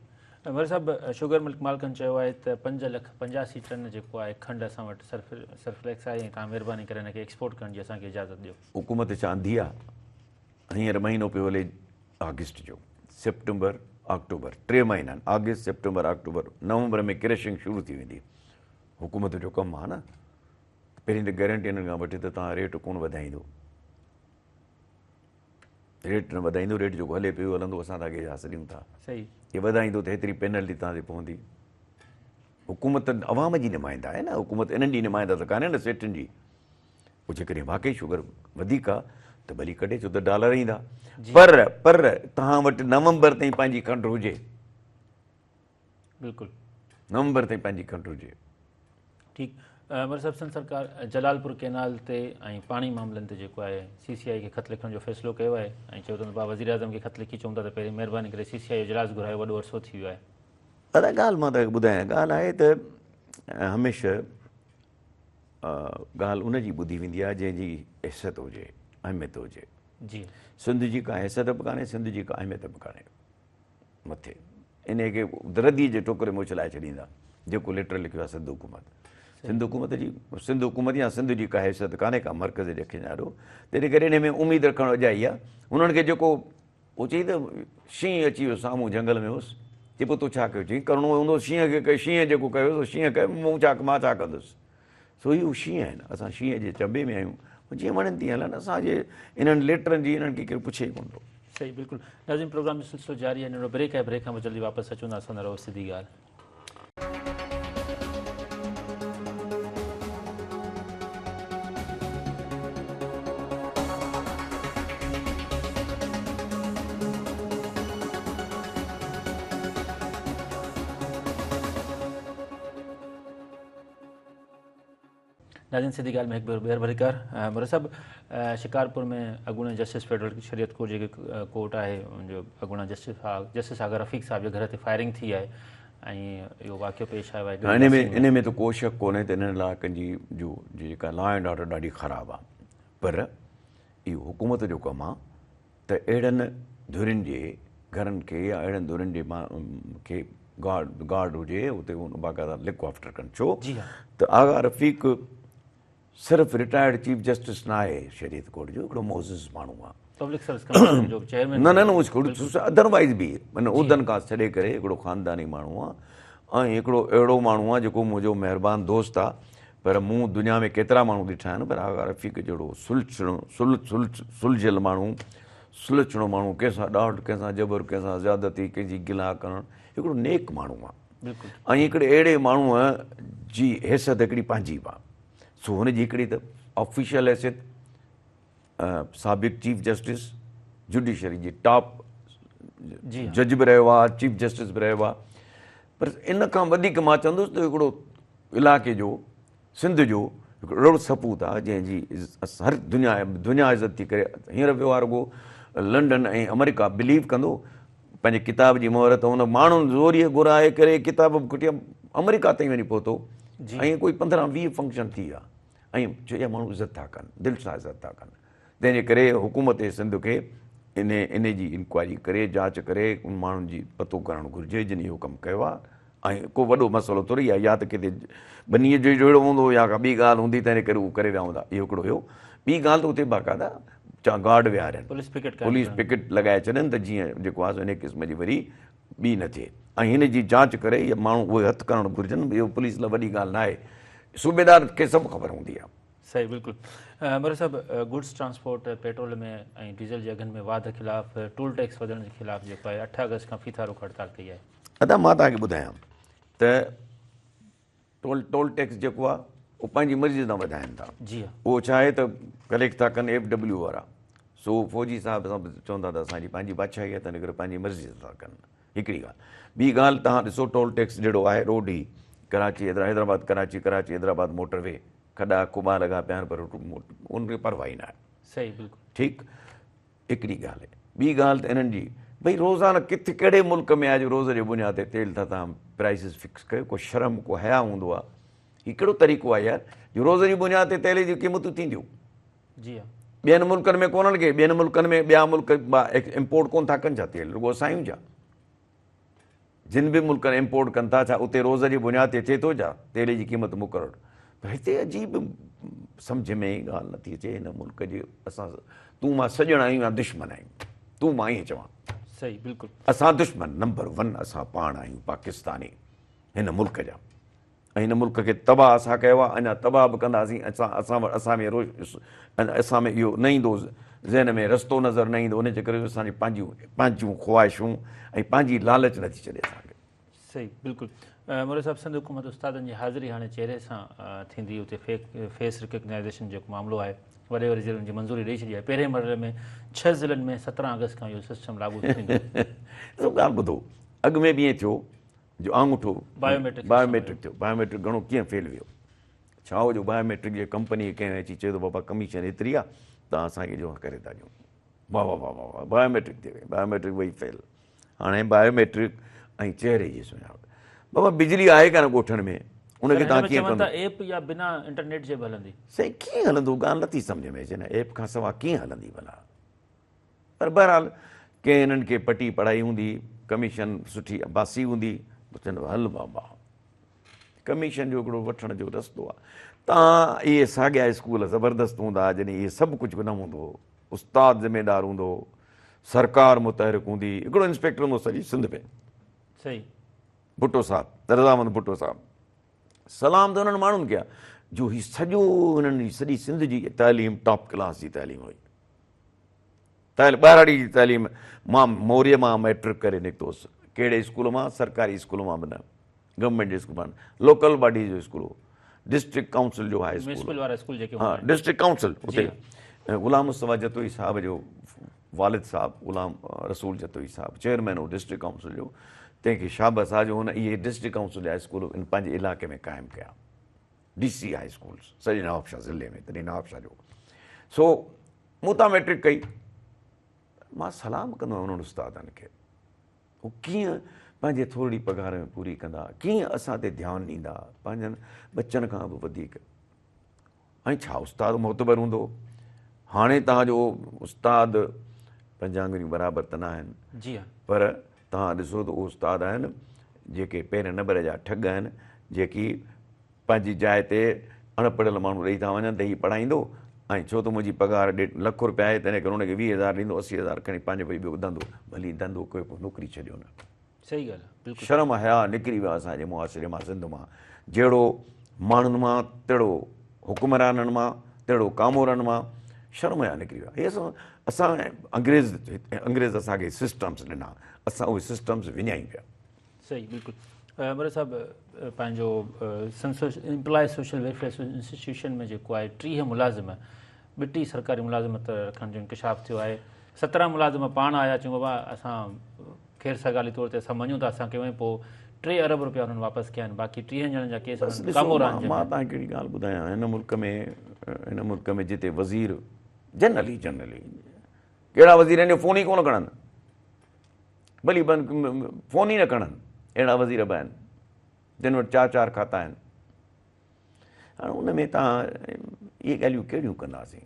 مرزا صاحب شگر ملڪ مالڪن چيو آهي ته پنج لک پنجاسي ٽن جيڪو آهي کنڊ اسان وٽ سرفليڪس آهي ۽ توهان مهرباني ڪري هن کي ايڪسپورٽ ڪرڻ جي اسان کي اجازت ڏيو. حڪومت ڇا انڌي آهي هينئر مهينو پيو هلي آگسٽ جو، سيپٽمبر، آڪٽوبر، ٽي مهينا آهن، آگسٽ، سيپٽمبر، آڪٽوبر، نومبر ۾ ڪريشنگ شروع ٿي ويندي. حڪومت جو ڪم آهي نه پهرين ته گارنٽي انهن کان وٺي ته توهان ريٽ ڪونه وڌائيندو ريٽ نه وڌائيندو ريٽ جيڪو هلي پيو هلندو اسان توهان کي اجازت ڏيون ٿا صحيح جي وڌائيندو ته هيتري پينلٽي توهان تي پوندي حڪومت عوام جي نمائنده آهي نه حڪومت انهن جي نمائنده ته ڪانهي نه سيٺن جي پوء جيڪڏهن واقعي شگر وڌيڪ آ ته ڀلي ڪڍي ڇو ته ڊالر ايندا پر پر توهان وٽ نومبر تائين پنهنجي کنڊ هجي بلڪل نومبر تائين پنهنجي کنڊ هجي. ٺيڪ مير صاحب سنڌ سرڪار جلالپور ڪينال تي ۽ پاڻي معاملن تي جيڪو آهي سي سي آئي کي خط لکڻ جو فيصلو ڪيو آهي ۽ چيو اٿن ته وزير اعظم کي خط لکي چئون ٿا ته پهرين مهرباني ڪري سي سي آئي جو اجلاس گهرايو وڏو عرصو ٿي ويو آهي. ادا ڳالهه مان توکي ٻڌايان ڳالهه آهي ته هميشه ڳالهه ان جي ٻڌي ويندي آهي جنهن جي حيثيت هجي اهميت هجي جي سنڌ جي ڪا حيثيت به ڪانهي سنڌ جي ڪا اهميت به ڪانهي مٿي انهيء کي رديء جي ٽوڪري ۾ اڇلائي ڇڏيندا، جيڪو ليٽر لکيو آهي سنڌ حڪومت. سنڌ حڪومت جي سنڌ حڪومت يا سنڌ جي ڪا حيثيت ڪانهي ڪا مرڪز جي اکين آڏو، تنهن ڪري انهيء ۾ اميد رکڻ اجائي آهي. انهن کي جيڪو هو چئي ته شينهن اچي ويو سامهون جهنگل ۾ هوس، چئي پوء تو ڇا ڪيو؟ چئي ڪرڻو هوندو شينهن کي ڪيو، شينهن جيڪو ڪيو سو شينهن ڪيو، مون ڇا مان ڇا ڪندس؟ سو هي شينهن آهن، اسان شينهن جي چنبي ۾ آهيون، جيئن وڻين تيئن هلن، اسان جي انهن ليٽرن جي انهن کي ڪير پڇي ئي ڪونه ٿو. صحيح بلڪل ناظرين پروگرام جو سلسلو جاري آهي ننڍڙو بريڪ آهي بريڪ کان پوء جلدي واپس اچون ٿا اسان سان رهو سڌي ڳالهه. ناظرين سڌي ڳالهه ۾ هڪ ڀيرو ٻيهر ڀليڪار مراد صاحب شڪارپور ۾ اڳوڻي جسٽس فيڊرل شريعت ڪورٽ جيڪي ڪورٽ آهي ان جو اڳوڻا جسٽس جسٽس آغا رفيق صاحب جي گهر تي فائرنگ ٿي آهي ۽ اهو واقعو پيش آيو آهي ان ۾ ان ۾ ته ڪو شڪ ڪونهي ته انهن علائقن جي جو جيڪا لا اينڊ آرڊر ڏاڍي خراب آهي پر اهو حڪومت جو ڪم آهي ته اهڙن ڌرين جي گهرن کي يا اهڙن ڌرين جي کي گارڊ گارڊ هجي اتي باقاعده لڪ آفٽر ڪن ڇو ته آغا رفيق صرف رٽائرڊ چيف جسٽس نه آهي شريعت ڪورٽ جو هڪڙو معزز ماڻهو آهي پبلڪ سروس ڪميشن جو چيئرمين نه نه نه ادروائز به معنيٰ عهدن کان ڇڏي ڪري هڪڙو خانداني ماڻهو آهي ۽ هڪڙو اهڙو ماڻهو آهي جيڪو منهنجو مهربان دوست آهي پر مون دنيا ۾ ڪيترا ماڻهو ڏٺا آهن پر آغا رفيق جهڙو سلڇڻو سلجهيل ماڻهو، سلڇڻو ماڻهو، ڪنهن سان ڏاڍ، ڪنهن سان جبر، ڪنهن سان زيادتي، ڪنهن جي گلا ڪرڻ، هڪڙو نيڪ ماڻهو آهي. ۽ هڪڙي اهڙي ماڻهوء جي حيثيت هڪڙي پنهنجي به آهي. سو هن جي هڪڙي ته آفيشل حيثيت سابق چيف جسٽس جوڊيشري جي ٽاپ جج به رهيو آهي، چيف جسٽس به رهيو آهي پر ان کان وڌيڪ مان چوندس ته هڪڙو علائقي جو سنڌ جو هڪڙو اهڙو سپوت آهي جنهن جي هر دنيا دنيا عزت ٿي ڪري هينئر ويو آهي رڳو لنڊن ۽ آمريڪا بليو ڪندو پنهنجي ڪتاب جي مهر ته هن ماڻهن زوريء گهرائي ڪري ڪتاب به کٽي آمريڪا تائين وڃي پهتو ۽ ڪوئي 15 20 فنڪشن ٿي ويا ۽ ڇو جا ماڻهو عزت ٿا ڪن دل سان عزت ٿا ڪن تنهن جي ڪري حڪومت سنڌ کي ان ان جي انڪوائري ڪري جاچ ڪري ان ماڻهن جي پتو ڪرڻ گهرجي جن اهو ڪم ڪيو آهي ۽ ڪو وڏو مسئلو ٿوري آهي يا ته ڪٿي ٻنيء جو جهيڙو هوندو يا ڪا ٻي ڳالهه هوندي تنهن ڪري هو ڪري ويا هوندا اهو هڪڙو هيو ٻي ڳالهه ته اتي باقاعده چا گارڊ ويهارين پوليس پڪيٽ پوليس پڪيٽ لڳائي ڇڏن ته جيئن جيڪو آهي سو ان قسم جي وري ٻي نه ٿئي ۽ هن جي جاچ ڪري اهي ماڻهو اهي هٿ ڪرڻ گهرجن اهو پوليس لاء وڏي ڳالهه نه آهي صوبيدار کي سڀ خبر هوندي آهي. صحيح بلڪل مري صاحب گڊس ٽرانسپورٽ پيٽرول ۾ ۽ ڊيزل جي اگهن ۾ واڌ خلاف ٽول ٽيڪس وڌڻ جي خلاف جيڪو آهي 8 آگسٽ کان ڦيٿا روڪ هڙتال ڪئي آهي. ادا مان توهان کي ٻڌايان ته ٽول ٽول ٽيڪس جيڪو آهي اهو پنهنجي مرضي سان وڌائين ٿا جي ها اهو ڇا آهي ته ڪليڪٽ ٿا ڪن ايف ڊبليو وارا سو فوجي صاحب سان به چون ٿا ته اسان جي پنهنجي بادشاهي آهي تنهن ڪري پنهنجي مرضي سان ٿا ڪن هڪڙي ڳالهه ٻي ڳالهه توهان ڏسو ٽول ٽيڪس جهڙو آهي روڊ هي ڪراچي حيدرآباد ڪراچي ڪراچي حيدرآباد موٽر وي کڏا کٻا لڳا پيا آهن پر ان کي پرواهه ئي نه آهي صحيح بلڪل ٺيڪ هڪڙي ڳالهه ٻي ڳالهه ته انهن جي ڀئي روزانه ڪٿي ڪهڙي ملڪ ۾ آهي جو روز جي بنياد تي تيل ٿا توهان پرائسز فڪس ڪيو ڪو شرم ڪو حيا هوندو آهي هي ڪهڙو طريقو آهي يار جو روز جي بنياد تي تيل جون قيمتون ٿينديون جي ها ٻين ملڪن ۾ ڪونهن ڪي ٻين ملڪن ۾ ٻيا ملڪ امپورٽ ڪون ٿا ڪن ڇا تيل رڳو اسان آهيون ڇا جن به ملڪن امپورٽ ڪن ٿا ڇا اتي روز جي بنياد تي ٿئي ٿو ڇا تيل جي قيمت مقرر پر هتي عجيب سمجھ ۾ ئي ڳالهه نٿي اچي هن ملڪ جي اسان تون مان سڄڻ آهيون يا دشمن آهيون تون مان ائين چوان صحيح بلڪل اسان دشمن نمبر 1 اسان پاڻ آهيون پاڪستاني هن ملڪ جا ۽ هن ملڪ کي تباهه اسان ڪيو آهي اڃا تباهه به ڪنداسين اسان اسان وٽ اسان ۾ روش اسان ۾ اهو نه ايندو ذهن ۾ رستو نظر نه ايندو ان جي ڪري اسان جي پنهنجيون پنهنجون خواهشون ۽ پنهنجي لالچ نٿي ڇڏي اسان کي. صحيح بلڪل مولوي صاحب سنڌ حڪومت استادن جي حاضري هاڻي چهري سان ٿيندي اتي فيس ريڪگنائيزيشن جيڪو معاملو آهي وڏي وزير ان جي منظوري ڏئي ڇڏي آهي پهرين مرحلي ۾ 6 ضلعن ۾ 17 آگسٽ کان اهو سسٽم لاڳو ٿيندو. ڏسو ڳالهه ٻڌو اڳ ۾ به ائين ٿيو جو آڱوٺو بايوميٽرڪ بايوميٽرڪ ٿيو بايوميٽرڪ گهڻو ڪيئن فيل ويو ڇا هو جو بايوميٽرڪ جي ڪمپني کي ڪنهن اچي چيو ته بابا ڪميشن ايتري آ توهان اسان کي جو ڪري ٿا ڏيون واه واه واه واه بايوميٽرڪ ٿي وئي بايوميٽرڪ وئي فيل هاڻي بايوميٽرڪ ۽ چهري جي سڃاڻپ بابا بجلي آهي ڪانه ڳوٺن ۾ ان کي توهان ڪيئن ڪندو ايپ يا بنا انٽرنيٽ جي به هلندي سائين ڪيئن هلندو ڳالهه نٿي سمجهه ۾ اچي نه ايپ کان سوا ڪيئن هلندي ڀلا پر بهرحال ڪنهن هنن کي پٽي پڙهائي هوندي، ڪميشن سٺي عباسي هوندي، پوء چون هل بابا ڪميشن جو هڪڙو وٺڻ جو رستو آهي. تان اهي ساڳيا اسڪول زبردست هوندا هئا جڏهن اهي سڀ ڪجهه نه هوندو هو، استاد ذميدار هوندو هو، سرڪار متحرڪ هوندي هئي، هڪڙو انسپيڪٽر هوندو هو سڄي سنڌ ۾. صحيح. ڀٽو صاحب، رضامند ڀٽو صاحب. سلام ته انهن ماڻهن کي آهي جو هي سڄو انهن جي سڄي سنڌ جي تعليم ٽاپ ڪلاس جي تعليم هئي. تعليم ٻهراڙي جي تعليم مان موري مان مئٽرڪ ڪري نڪتو هوس ڪهڙي اسڪول مان سرڪاري اسڪول مان به نه گورنمينٽ جي اسڪول مان لوڪل باڊي جو اسڪول هو ڊسٽرڪٽ ڪائونسل جو هاء اسڪول وارا اسڪول جيڪي ها ڊسٽرڪٽ ڪائونسل اتي غلام مصطفيٰ جتوئي صاحب جو والد صاحب غلام رسول جتوئي صاحب چيئرمين هو ڊسٽرڪٽ ڪائونسل جو تنهن کي شابس آ جو هن اهي ڊسٽرڪٽ ڪائونسل جا اسڪول پنهنجي علائقي ۾ قائم ڪيا ڊي سي هاء اسڪول سڄي نوابشاهه ضلعي ۾ تڏهن نوابشاهه جو سو مون تان ميٽرڪ ڪئي مان سلام ڪندو آهيان انهن استادن کي هو ڪيئن پنهنجي ٿورڙي پگهار ۾ پوري ڪندا ڪيئن اسان تي ڌيان ڏيندا پنهنجن ٻچن کان به وڌيڪ ۽ ڇا استاد معتبر هوندو هاڻي توهان جو استاد پنج آڱريون برابر ته نه آهن جي ها پر توهان ڏسو ته اهي استاد آهن جيڪي پهرين نمبر جا ٺڳ آهن جيڪي پنهنجي جاء تي اڻ پڙهيل ماڻهو ڏئي ٿا وڃن ته هي پڙهائيندو ۽ ڇو ته منهنجي پگهار ڏيڍ لک روپيا آهي تنهن ڪري ان کي 20 هزار ڏيندو 80 هزار کڻي پنهنجو ڀئي ٻيو ڌنڌو ڀلي ڌنڌو ڪيو پوء نوڪري ڇڏيو نه. صحيح ڳالهه آهي بلڪل. شرم حياء نڪري ويو اسان جي معاشري مان سنڌ مان جهڙو ماڻهن مان تهڙو حڪمرانن مان تهڙو ڪامورن مان شرم حياء نڪري ويو هي اسان اسان انگريز انگريز اسان کي سسٽمز ڏنا اسان اهي سسٽمز وڃايون پيا. صحيح بلڪل مري صاحب پنهنجو Sindh employee social welfare institution ۾ جيڪو آهي 30 ملازم ٻٽي سرڪاري ملازمت رکڻ جو انڪشاف ٿيو آهي 17 ملازم پاڻ آيا چيون بابا اسان خير سگالي طور تي اسان مڃون ٿا اسان ڪيون پوء 3 ارب روپيا انهن واپس ڪيا آهن باقي 30 ڄڻن جا ڪيس انهن ڪاموران جي مان توهان کي هڪڙي ڳالهه ٻڌايان هن ملڪ ۾ هن ملڪ ۾ جتي وزير جنرلي جنرلي ڪهڙا وزير آهن جو فون ئي ڪونه کڻن ڀلي فون ئي نه کڻن اهڙا وزير به آهن جن وٽ چار چار کاتا آهن هاڻي ان ۾ تان اهي ڳالهيون ڪهڙيون ڪنداسين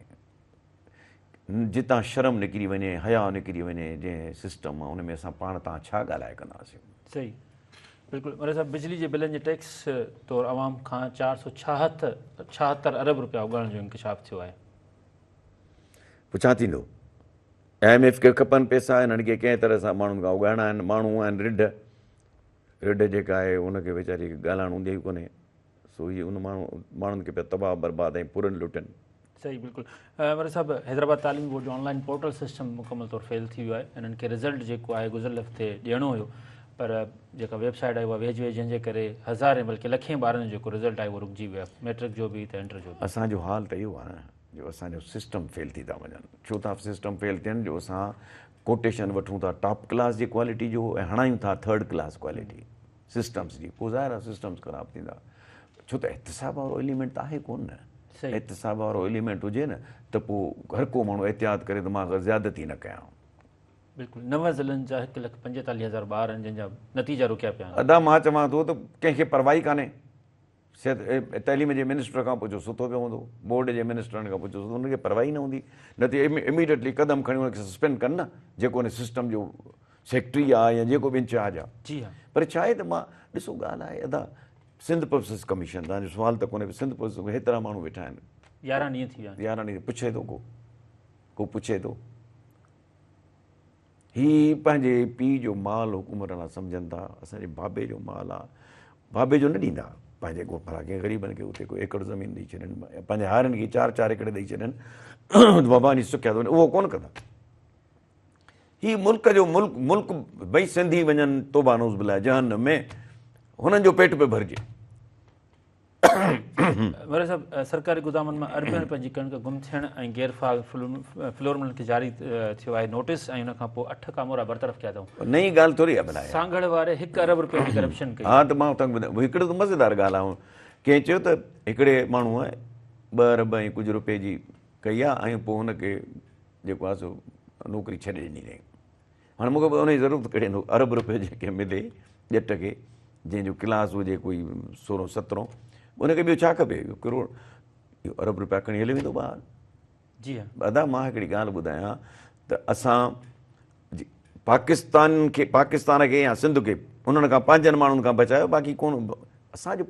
جتان شرم نڪري وڃي حيا نڪري وڃي جنهن سسٽم مان ان ۾ اسان پاڻ تان ڇا ڳالهائي ڪنداسين. صحيح بلڪل مري صاحب بجلي جي بلن جي ٽيڪس طور عوام کان 476 ارب روپيا اڳاڙڻ جو انڪشاف ٿيو آهي. پوء ڇا ٿيندو؟ I M F کي کپن پئسا انهن کي ڪنهن طرح سان ماڻهن کان اڳائڻا آهن ماڻهو آهن رڍ رڍ جيڪا آهي ان کي ويچاري کي ڳالهائڻ هوندي ئي ڪونهي سو هي ان ماڻهو ماڻهن کي پيا تباهه برباد ۽ پورن لٽن. صحيح بلڪل مري صاحب حيدرآباد تعليمي بورڊ جو آن لائن پورٽل سسٽم مڪمل طور فيل ٿي ويو آهي انهن کي رزلٽ جيڪو آهي گذريل هفتي ڏيڻو هيو پر جيڪا ويب سائيٽ آهي اها ويهجي وئي جنهن جي ڪري هزارين بلڪه لکين ٻارن جو جيڪو رزلٽ آهي اهو رڪجي ويو آهي ميٽرڪ جو به ته انٽر جو به. اسان جو حال ته اهو آهي نه جو اسان جو سسٽم فيل ٿي ٿا وڃن ڇو ٿا سسٽم فيل ٿين جو اسان ڪوٽيشن وٺون ٿا ٽاپ ڪلاس جي ڪوالٽي جو ۽ هڻايون ٿا ٿرڊ ڪلاس ڪوالٽي سسٽمز جي پوء ظاهر آهي سسٽمز خراب ٿيندا ڇو ته احتساب وارو ايليمينٽ ته آهي ڪون نه احتساب وارو ايليمينٽ هجي نه ته پوء هر ڪو ماڻهو احتياط ڪري ته مان زيادتي نه ڪيان. بلڪل نو ضلعن جا هڪ لک پنجيتاليهه هزار ٻار آهن جن جا نتيجا رڪيا پيا آهن. ادا مان چوان ٿو ته ڪنهن کي پرواهه ئي ڪانهي. صحت تعليم جي منسٽر کان پڇو ستو پيو هوندو، بورڊ جي منسٽرن کان پڇو ستو انهن کي پرواهه ئي نه هوندي نه ته اميڊيٽلي قدم کڻي انهن کي سسپينڊ ڪن نه جيڪو ان سسٽم جو سيڪريٽري آ يا جيڪو به انچارج آ. جي ها. پر ڇا آهي ته مان ڏسو ڳالهه آهي ادا سنڌ پبلڪ ڪميشن تهان جو سوال ته ڪونهي پر سنڌ پبلڪ هيترا ماڻهو ويٺا آهن. 11 ڏينهن ٿي ويا آهن. 11 ڏينهن پڇي ٿو ڪو ڪو پڇي ٿو. هي پنهنجي پيء جو مال حڪمران سمجهن ٿا، اسان جي بابي جو مال آ، بابي جو نه ڏيندا. پنهنجي ڳوٺ ڀلا ڪنهن غريبن کي اتي ڪو ايڪڙ زمين ڏئي ڇڏين يا پنهنجي هارين کي چار چار ايڪڙ ڏئي ڇڏين ته بابا وڃي سکيا ٿو وڃي اهو ڪونه ڪندا. هي ملڪ جو ملڪ ملڪ ڀئي سنڌي وڃن توبه نعوذ بالله جهنم ۾ هنن جو پيٽ پيو ڀرجي. مري صاحب سرڪاري گدامن مان اربين رپين جي ڪڻڪ گم ٿيڻ ۽ غير فعال فلور ملن کي جاري ٿيو آهي نوٽيس ۽ ان کان پوء 8 ڪامورا برطرف ڪيا اٿئون. نئين ڳالهه ٿوري آهي ڀلا. سانگهڙ واري 1 ارب رپين جي ڪرپشن ڪئي. ها ته مان توهان کي ٻڌايان هڪڙو ته مزيدار ڳالهه آهي ڪنهن چيو ته هڪڙي ماڻهوء 2 ارب ۽ ڪجهه رپئي جي ڪئي آهي ۽ پوء هن کي جيڪو آهي سو نوڪري ڇڏي ڏني اٿئي. هاڻي مون کي ان جي ضرورت ڪهڙي نو ارب روپيه جيڪي ملي ڄٽ کي جنهن جو ڪلاس هجي ڪوئي سورهون سترهون ان کي ٻيو ڇا کپي اهو ڪروڙ اهو ارب روپيا کڻي هلي ويندو ٻاهر. جي ها. ادا مان هڪڙي ڳالهه ٻڌايان ته اسان پاڪستان کي پاڪستان کي يا سنڌ کي انهن کان پنهنجن ماڻهن کان بچايو باقي ڪون اسان جو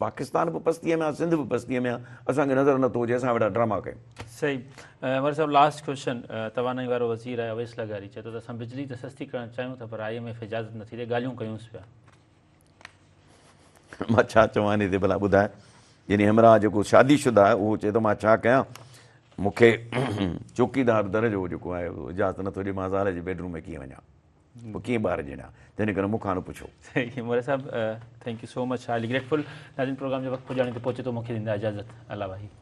پاڪستان به پستيء ۾ آ سنڌ به پستيء ۾ آ اسان کي نظر نٿو اچي اسان ويٺا ڊراما ڪيون. صحيح عمر صاحب لاسٽ ڪوئسچن توانائي وارو وزير آهي اويس لغاري چئي ٿو ته اسان بجلي ته سستي ڪرڻ چاهيون ٿا پر I M F اجازت نٿي ڏي ڳالهيون ڪيونس پيا. مان ڇا چوان انهي تي ڀلا ٻڌاء يعني همراهه جيڪو شادي شده آهي اهو چئي ٿو مان ڇا ڪيان مون کي چوڪيدار در جو جيڪو آهي اجازت نٿو ڏي مان زال جي بيڊروم ۾ ڪيئن وڃان. پوء ڪيئن ٻار ڄڻيا تنهن ڪري مون کان نه پڇو. صحيح موري صاحب thank you so much highly grateful ناظرين پروگرام جو وقت پڄاڻي تي پهچي ٿو مون کي ڏيندا اجازت الله واهي.